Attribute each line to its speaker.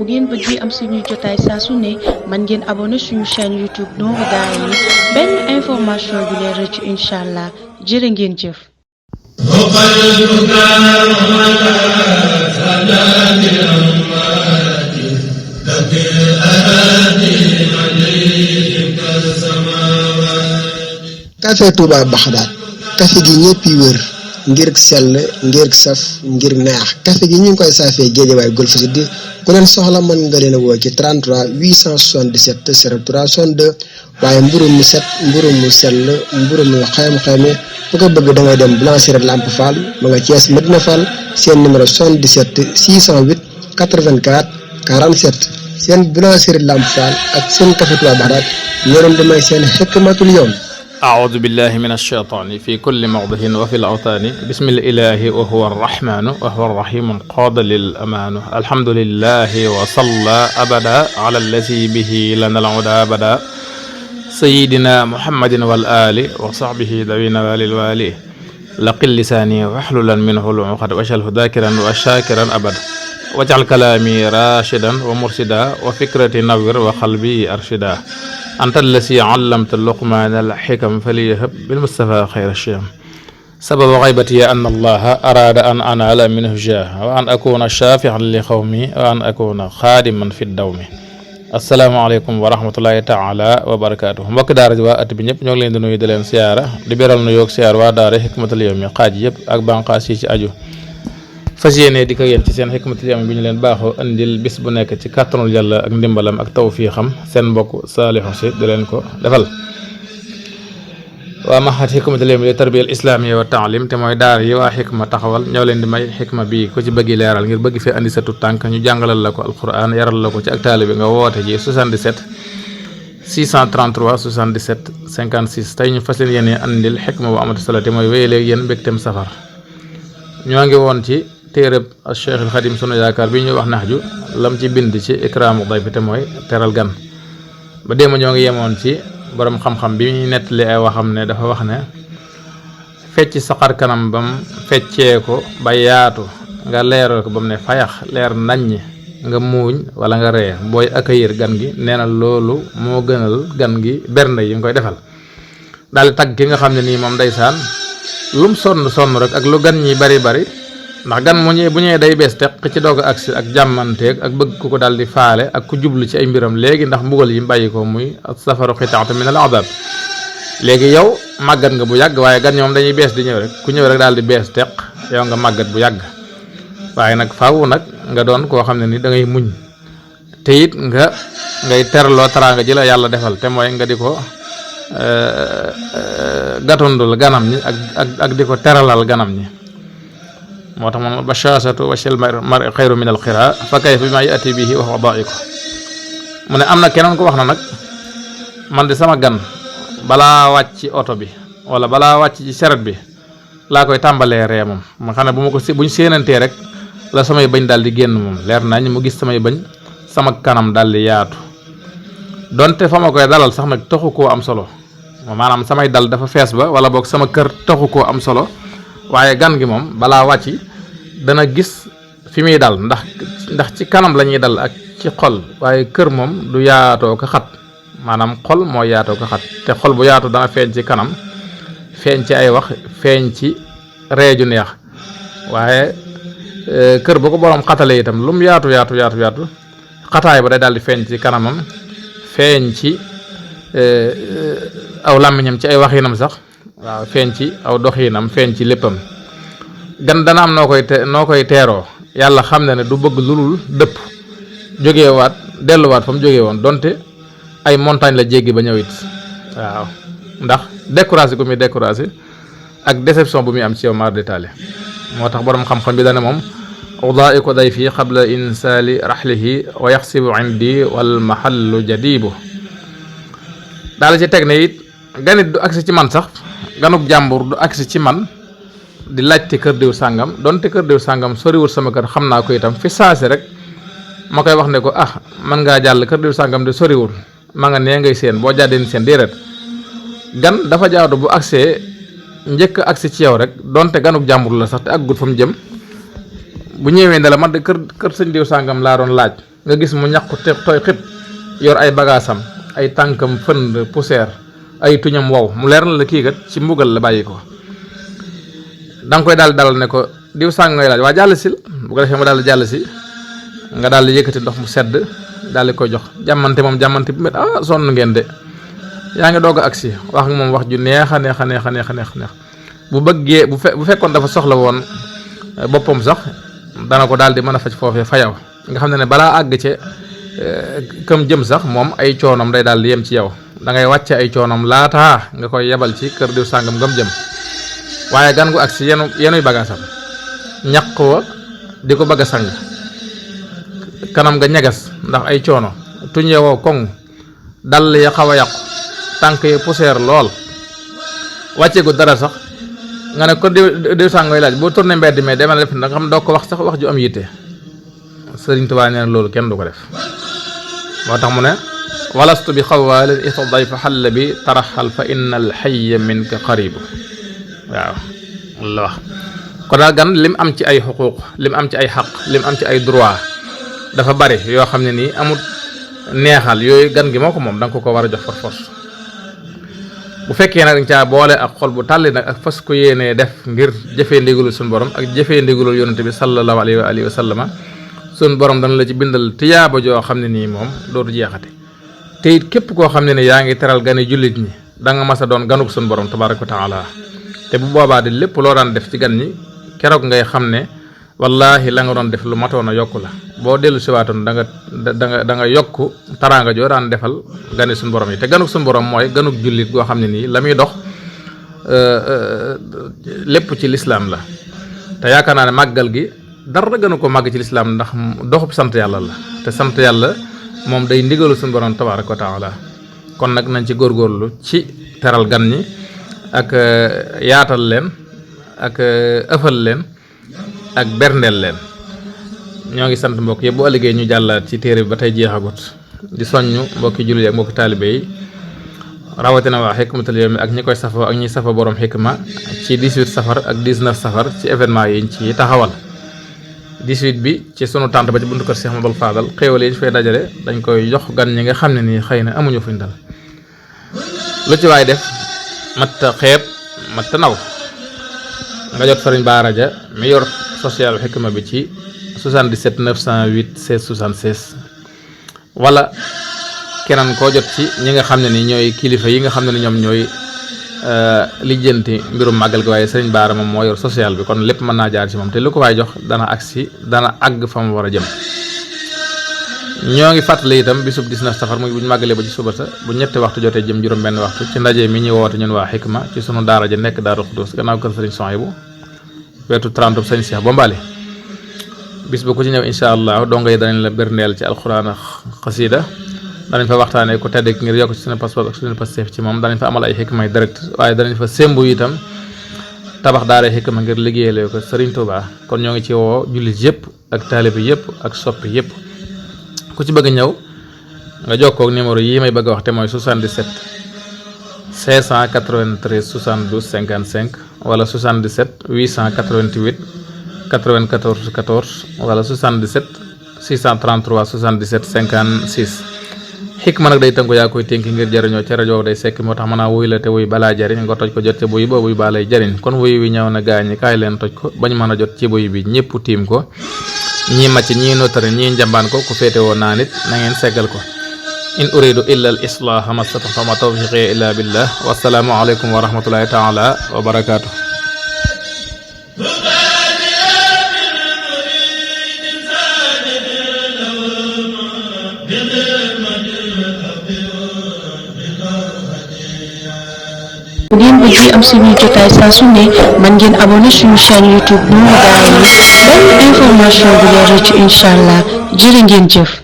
Speaker 1: bu ngeen bëggee am suñuy jotaay saa su ne man ngeen abonné suñu chaîne YouTube Nourou Darayni benn information du leen rëcc incha allah jërë ngeen jëf.
Speaker 2: café Touba Baxdaad café gi ñëpp yi wër ngir sell ngir saf ngir neex café gi ñu ngi koy saafee Géejawaay Golf Sud ku leen soxla mën nga leen a woo ci 33 877 03 62 waaye mburu mu set mburu mu sell mburu mu xayma bu ko bëgg da ngay dem Boulangerie Lamp Fall ma nga Thiès Medina Fall seen numéro 77 608 84 47 seen Boulangerie Lamp Fall ak seen café Touba Baxdaad ñoo leen di may seen xikmatul yawm.
Speaker 3: أعوذ بالله من الشيطان في كل موضع وفي الأوطان بسم الإله وهو الرحمن وهو الرحيم قاد للأمان الحمد لله وصلى أبدا على الذي به لنا العدى أبدا سيدنا محمد والآل وصحبه ذوي النوال الوالي لقل لساني واحللا منه العقد واجعله ذاكرا وشاكرا أبدا واجعل كلامي راشدا ومرشدا وفكرتي نور وقلبي أرشدا أنت الذي علمت اللقمان الحكم فليهب بالمصطفى خير الشيم سبب غيبتي أن الله أراد أن أنال منه جاه وأن أكون شافعا لقومي وأن أكون خادما في الدوم السلام عليكم ورحمة الله تعالى وبركاته mbokk daara ji waa at bi ñëpp ñoo ngi leen di nuyu di leen siyaara di beral nu yoog siyaar waa daara Hikmatul Yawmi xaaj yëpp ak banqaas yi ci aju fas yéene di ko yéen ci seen Hikmatul Yawmi bi ñu leen baaxoo andil bis bu nekk ci kàttanul yàlla ak ndimbalam ak tawfiixam seen mbokk Saliou Sy di leen ko defal waa maxat Hikmatul Yawmi li tarbiyal islaamiya wa taalim te mooy daara yi waa xikma taxawal ñoo leen di may xikma bii ku ci bëggi leeral ngir bëgg fee andi sa tut tànk ñu jàngalal la ko alquran yaral la ko ci ak taalibe nga woote ji 77 633 77 56 tey ñu fas leen yéene andil xikma bu amati solo te mooy wéyaleeg yéen mbégteem safar ñoo ngi woon ci téereb Cheikh al Xadim sunu yaakaar bi ñuy wax naxju lam ci bind ci ikraamu dayfi te mooy teral gan ba déema ñoo ngi yemoon ci borom xam-xam bi ñuy nettali ay waxam ne dafa wax ne fecc saqar kanam bam feccee ko ba yaatu nga leeral ko ba mu ne fayax leer naññi nga muuñ wala nga ree booy accueillir gan gi nee na loolu moo gënal gan gi bernde yi nga koy defal daal di tagg ki nga xam ne nii moom ndeysaan lum sonn rek ak lu gan ñi bari ndax gan mu ñëwee bu ñëwee day bees teq ci doog a agsi ak jàmmanteeg ak bëgg ku ko daal di faale ak ku jublu ci ay mbiram léegi ndax mbugal yi bàyyi ko muy safaru xitaatu min al adab léegi yow màggat nga bu yàgg waaye gan ñoom dañuy bees di ñëw rek ku ñëw rek daal di bees teq yow nga màggat bu yàgg waaye nag faaw nag nga doon koo xam ne ni da ngay muñ te it ngay terloo teraanga ji la yàlla defal te mooy nga di ko gatondul ganam ñi ak di ko teralal ganam ñi moo tax moom bashashatu washal mar xayru min al xira fa kayfa bima yati bihi wa huwa da'iku mu ne am na keneen ko wax na nag man de sama gan balaa wàcc ci oto bi wala balaa wàcc ci seret bi laa koy tàmbalee ree moom ma xam ne bu ma ko buñ séenantee rek la samay bañ daal di génn moom leer nañ mu gis samay bañ sama kanam daal di yaatu donte fa ma koy dalal sax nag taxu koo am solo maanaam samay dal dafa fees ba wala boog sama kër taxu koo am solo waaye gan gi moom balaa wàcc dana gis fi muy dal ndax ci kanam la ñuy dal ak ci xol waaye kër moom du yaatoo ko xat maanaam xol moo yaatoo ko xat te xol bu yaatu dana feeñ ci kanam feeñ ci ay wax feeñ ci reeju neex waaye kër bu ko borom xatale itam lu mu yaatu xataay ba day daal di feeñ ci kanamam feeñ ci aw làmmiñam ci ay waxinam sax waaw feeñ ci aw doxinam feeñ ci léppam gan dana am noo koy teeroo yàlla xam na ne du bëgg lulul dëpp jógewaat delluwaat fa mu jógee woon donte ay montagne la jéggi ba ñëw it waaw ndax découragé gu muy découragé ak déception bu muy am ci yow mar détaillé moo tax borom xam-xam bi dana moom udaa'iku dayfi qabla insaali rahlihi wa yaxsibu indi wal mahallu jadibu daal ci teg ne it ganit du agsi ci man sax ganuk jàmbur du agsi ci man di laajte kër diw sàngam donte kër diw sàngam soriwul sama kër xam naa ko itam fi saasi rek ma koy wax ne ko man ngaa jàll kër diw sàngam de soriwul ma nga nee ngay seen boo jàddeen seen déedéet gan dafa jaadu bu agsee njëkk agsi ci yow rek donte ganuk jàmbur la sax te aggut fa mu jëm bu ñëwee ne la man de kër sëñ diw sàngam laa doon laaj nga gis mu ñàkku te tooy xib yor ay bagaasam ay tànkam fënd poussière ay tuñam wow mu leer na la kii kat ci mbugal la bàyyi ko danga koy daal dalal ne ko diw sàng ngay laaj waa jàll sil bu ko defee mu daal jàll si nga daal di yëkkati ndox mu sedd daal di koy jox jàmmante moom jàmmante bu met sonn ngeen de yaa ngi doog a agsi wax ak moom wax ju neex a neex bu bëggee bu fekkoon dafa soxla woon boppam sax dana ko daal di mën a faj foofee fayaw nga xam ne balaa àgg ci këm jëm sax moom ay coonom day daal di yem ci yow da ngay wàcce ay coonom laataa nga koy yebal ci kër diw sàngam ngam jëm waaye gan gu agsi yenuy bagaasam ñaq wa di ko bëgg a sang kanam nga ñagas ndax ay coono tuñe woo koŋ dal ya xaw a yàqu tànk yi poussière lool wàcce gu dara sax nga ne ko diw sàngooy laaj boo tourné mbedd mais demal def nga xam doo ko wax sax wax ju am yitte Sëriñ Tuubaa nee na loolu kenn du ko def moo tax mu ne walastu bi xawaalin ita dayfa xall bi taraxal fa inna al xayya minka qaribu waaw la wax kon daal gan lim am ci ay xuquuq lim am ci ay xaq lim am ci ay droit dafa bari yoo xam ne nii amul neexal yooyu gan gi moo ko moom da nga ko war a jox par force bu fekkee nag dañ caa boole ak xol bu tàlli nag ak fas ko yéenee def ngir jëfee ndigalul suñu borom ak jëfee ndigalul yonente bi sallallahu alayhi wa sallama suñu borom dana la ci bindal tiyaaba joo xam ne nii moom dootu jeexate te it képp koo xam ne ni yaa ngi teral gani jullit ñi da nga mas a doon ganuk suñu borom tabaraka wa taala te bu boobaa di lépp loo daan def ci gan ñi keroog ngay xam ne wallahi la nga doon def lu matoon a yokku la boo dellu siwaatoon da nga yokk taraanga joo daan defal gani suñu borom yi te ganuk suñu borom mooy ganuk jullit goo xam ne nii la muy dox lépp ci lislaam la te yaakaar naa ne màggal gi dara gënu ko màgg ci lislaam ndax doxub sant yàlla la te sant yàlla moom day ndigalu suñu borom tabaaraka wa taala kon nag nañ ci góorgóorlu ci teral gan ñi ak yaatal leen ak ëffal leen ak berndeel leen ñoo ngi sant mbokk yëpp bu ëllëgee ñu jàllaat ci téere bi ba tey jeexagut di soññu mbokki jullit ak mbokki taalibe yi rawatina waa Hikmatul Yawmi ak ñi koy safo ak ñi safo borom xikma ci 18 safar ak 19 safar ci événement yi ci taxawal 18 bi ci sunu tànt ba ci buntu kër Cheikh Mamadou Fadal xéewal yi ñu fay dajale dañ koy jox gan ñi nga xam ne nii xëy na amuñu fuñ dal lu ci waay def matta xeeb matta naw nga jot Sëriñ Baara Ja mi yor social xikma bi ci 77 908 16 76 wala keneen koo jot ci ñi nga xam ne ni ñooy kilifa yi nga xam ne ni ñoom ñooy lijjanti mbirum màggal gi waaye Sëriñ Baara moom moo yor social bi kon lépp mën naa jaar ci moom te lu ko waay jox dana agsi dana àgg fa mu war a jëm. ñoo ngi fàttali itam bisub 19 safar muy buñ màggalee ba ci suba sa bu ñetti waxtu jotee jëm juróom benn waxtu ci ndaje mi ñuy woote ñun waa xikma ci sunu daara ja nekk Daaru Xudoos gannaaw kër Sëriñ Sohaybu wetu 30 Sëriñ Cheikh Bombali bis ba ku ci ñëw incha allah dongo yi danañ la berndeel ci alxuraan ak xasida danañ fa waxtaanee ku tedd ngir yokk ci suñu passeport ak suñu passeport ci moom danañ fa amal ay xikma direct waaye danañ fa sémbu itam tabax daara xikma ngir liggéeyale ko Sëriñ Tuubaa kon ñoo ngi ci woo jullit yëpp ak taalibe yëpp ak soppi yëpp ku ci bëgg ñëw nga jokkoo ak numéro yi may bëgg a wax te mooy 77 593 72 55 wala 77 888 94 14 wala 77 633 77 56 xikma nag day tënku yaa koy tënki ngir jëriñoo ci rajo day sekk moo tax mën a wuy la te wuy balaa jëriñ nga toj ko jot ci buy ba buy baa lay jëriñ kon wuy wi ñëw na gaañi kaay leen toj ko bañ mën a jot ci buy bi ñëpp tiim ko ñii màcc ñii notari ñii njambaan ko ku féete woon naa nit na ngeen seggal ko in uridu illa al islaha mastataxta ma tawfiqi illa billah wassalaamu aleykum wa rahmatullahi taala wa barakaatu
Speaker 1: bu ngeen bëggee am suñuy jotaay saa su ne mën ngeen abonné suñu chaîne YouTube Nourou Darayni benn information bu leer ci incha allah jërë ngeen jëf